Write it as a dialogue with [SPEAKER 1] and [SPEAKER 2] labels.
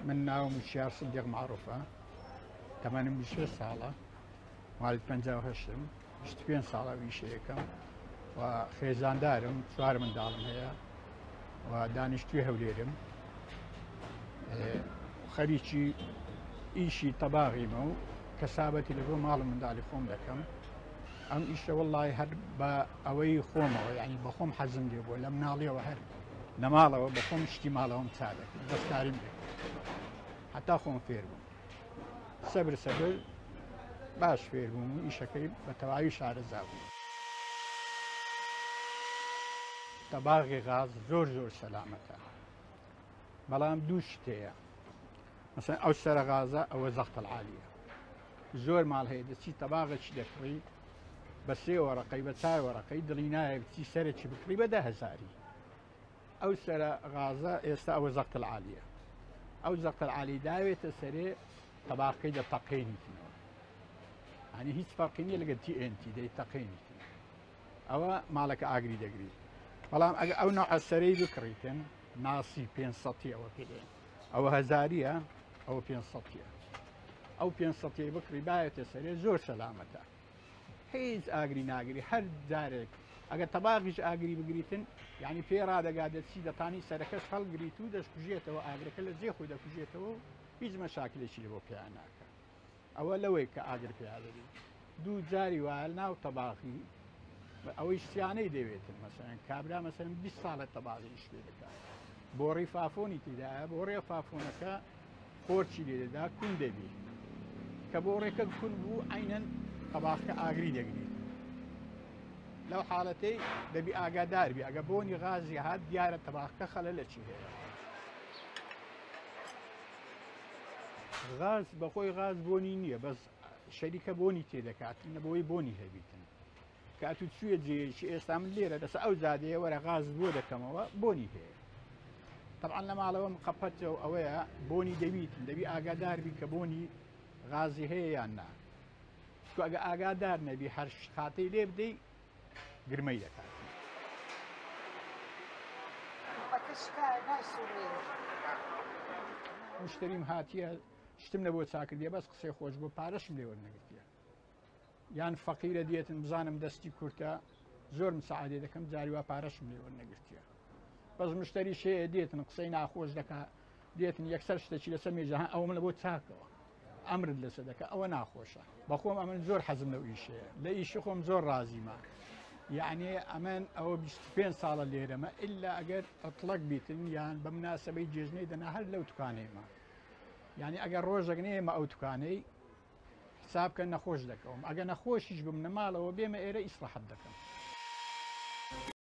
[SPEAKER 1] من ناوم وشیار سدیق مەعروفە، تەمەنم 26 ساڵە، ماڵی 58م، 25 ساڵە ویشەیەکەم و خێزاندارم، چوار منداڵم هەیە و دانیشتوی هەولێرم. خەریکی ئیشی تەباغیمە و کەسابەتی لە بۆ ماڵ و منداڵی خۆم دەکەم. ئەم ئیشە وەڵڵای هەر بە ئەوەی خۆمەوە یعنی بە خۆم حەزم لێ بووە لە مناڵیەوە هەر لە ماڵەوە بە خۆم شتی ماڵەوەم چا دەکرد دەستکاریم دەکرد هەتا خۆم فێر بووم سەبر سەبر باش فێر بووم و ئیشەکەی بە تەواوی شارەزا بووم. تەباغی غاز زۆر زۆر سەلامەتە بەڵام دوو شت هەیە مەسەن ئەو سەرە غازە ئەوە زەختە عالیە زۆر ماڵ هەیە دەچی تەباغێکی دەکڕی بە سێ وەرەقەی بە چار وەرەقەی دڵی نایە بچی سەرێکی بکڕی بە دە هەزاری ئەو سەرە غازە ئێستا ئەوە زەختە عالیە ئەو زەختە عالی داوێتە سەرێ تەباقەکەی دەتەقێنیتنەوە هەنی هیچ فەرقی نییە لەگەر TNT دەی تەقێنیتن ئەوە ماڵەکە ئاگری دەگری بەڵام ئەگە ئەو نەوعە سەرەی بکڕیتن ناسی پێ ئەوە پێ ئەوە هەزاریە ئەوە پێ ئەو پێ بکڕی باەتە سەرێ زۆر سەلامەتە هیچ ئاگری ناگری هەر جارێک ئەگەر تەباغیش ئاگری بگریتن یعنی پێ ڕادەگا دەچی دەتانی سەرەکەش هەڵگریت و دەشکوژێتەوە ئاگرەکە لە جێ خۆی دەکوژێتەوە و هیچ مەشاکلێکی لە بۆ پێیان ناکە ئەوە لەوەی کە ئاگر پیا دەبی دوو جاری وایە ناو تەباغی ئەوەی سیانەی دەوێتن مەسەن کابرا مەسەن 20 ساڵە تەباغی ئیش پێ دەکات بۆڕی فافۆنی تیدایە بۆڕێ فافۆنەکە خۆرچی لێ دەدا کون دەبی کە بۆ ڕێکە کون بوو عینەن تەباخکە ئاگری دەگریت لەو حاڵەتەی دەبی ئاگادار بی ئەگە بۆنی غازی هات دیارە تەباخکە خەلە لە چی هەیە غاز بەخۆی غاز بۆنی نییە بەس شەریکە بۆنی تێدەکات نەبەوەی بۆنی هەبیتن کات و چویە جێیەکی ئێستا من لێرە لەسەر ئەو جادەیە وەرە غاز بۆ دەکەمەوە بۆنی هەیە طبعا لە ماڵەوە مقەپەتە و ئەوەیە بۆنی دەبیتن دەبی ئاگادار بی کە بۆنی غازی هەیە یان نا چکە ئەگە ئاگادار نەبی هەر خاتەی لێ بدەی گرمەی دەکات. مشتریم هاتیە شتم لە بۆ چاکردیە بەس قسەی خۆش بۆ پارەشم لێ وەرنەگرتیە یان فەقیرە دێتن بزانم دەستی کورتە زۆر مساعدێ دەکەم جاری وا پارەشم لێ وەرنەگرتیە بەس مشتری شەیە دێتن قسەی ناخۆش دەکا دێتن یەکسەر شتێکی لەسەر مێژە ئەوم لە بۆ چاکەوە ئەمرت لەسەر دەکە ئەوە ناخۆشە بەخۆم ئەمن زۆر حەزم لەو ئیشەیە لە ئیشی خۆم زۆر ڕازیمە یعنی ئەمن ئەوە 25 ساڵە لێرەمە ئللا ئەگەر ئەتڵەک بیتن یان بە مناسبەی جێژنەی دەنا هەر لەو دوکانەیمە یعنی ئەگەر ڕۆژێک نێمە ئەو دوکانەی حساب کە نەخۆش دەکەوم ئەگە نەخۆشیش بم نەماڵەوە بێمە ئێرە ئیسراحەت دەکەم.